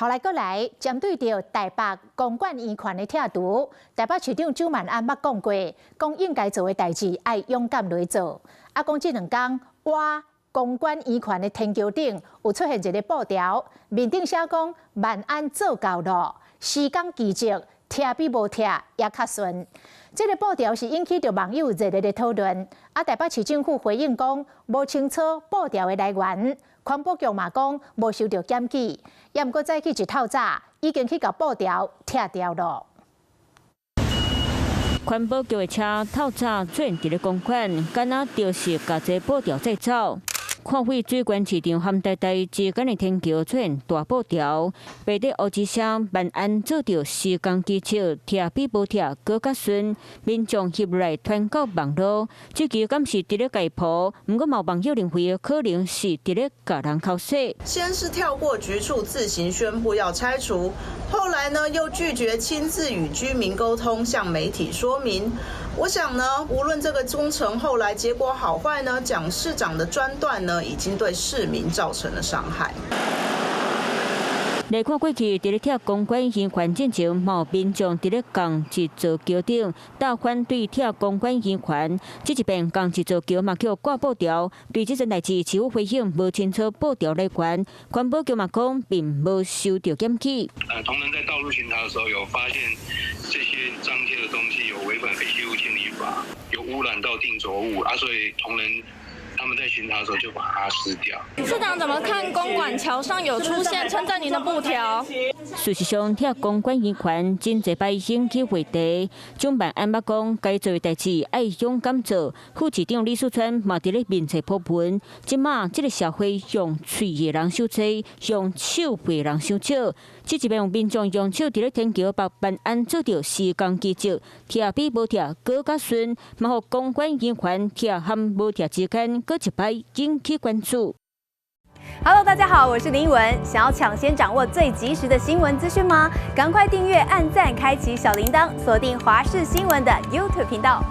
後來閣來針對著台北公館圓環的拆除，台北市長蔣萬安捌講過，講應該做的代誌愛勇敢來做。啊，講這兩工挖公館圓環的天橋頂有出現一个布條，面頂寫講萬安做到囉，時間奇蹟，拆比無拆也較順。這个布條是引起著網友熱烈的討論。啊，台北市政府回應講無清楚布條的來源，環保局嘛講無收著檢舉，也毋過早起一透早已經去共布條拆掉囉。環保局的車透早出現佇咧公館，敢若就是共這布條載走。看廢水源市場和台大之間的天橋出現大布條，白底烏字寫萬安做著時工奇蹟，拆比無拆閣較順，民眾翕來傳到網路，這支敢是佇咧蓋鋪？毋過嘛有網友認為可能是佇咧共人剾洗。先是跳過局處自行宣布要拆除，後來呢又拒絕親自與居民溝通，向媒體說明。我想呢，無論這個工程後來結果好壞呢，蔣市長的專斷呢，已經對市民造成了傷害。來看過去，佇咧拆公館圓環進前，嘛有民眾佇咧仝一座橋頂，鬥反對拆公館圓環。這一遍仝一座橋嘛予掛布條，對這件代誌，市府回應無清楚布條來源，環保局嘛講並無收著檢舉。同仁在道路巡查的時候，有發現這些張貼的東西有違反廢棄物清理法，有污染到定着物啊，所以同仁他們在巡查的時候就把它撕掉。市長怎麼看公館橋上有出現稱讚您的布條？事實上，拆公館圓環真濟擺引起話題。蔣萬安捌講，該做的代誌愛勇敢做。副市長李四川嘛佇咧面冊 po 文，這馬這个社會用喙的人傷濟，用手的人傷少。這一邊有民眾用手佇咧天橋縛萬安做著時工奇蹟，拆比無拆閣較順，嘛予公館圓環拆和無拆之間，閣一擺引起關注。 Hello，大家好，我是林文。想要搶先掌握最及時的新聞資訊嗎？趕快訂閱、按讚、開啟小鈴鐺，鎖定華視新聞的 YouTube 頻道。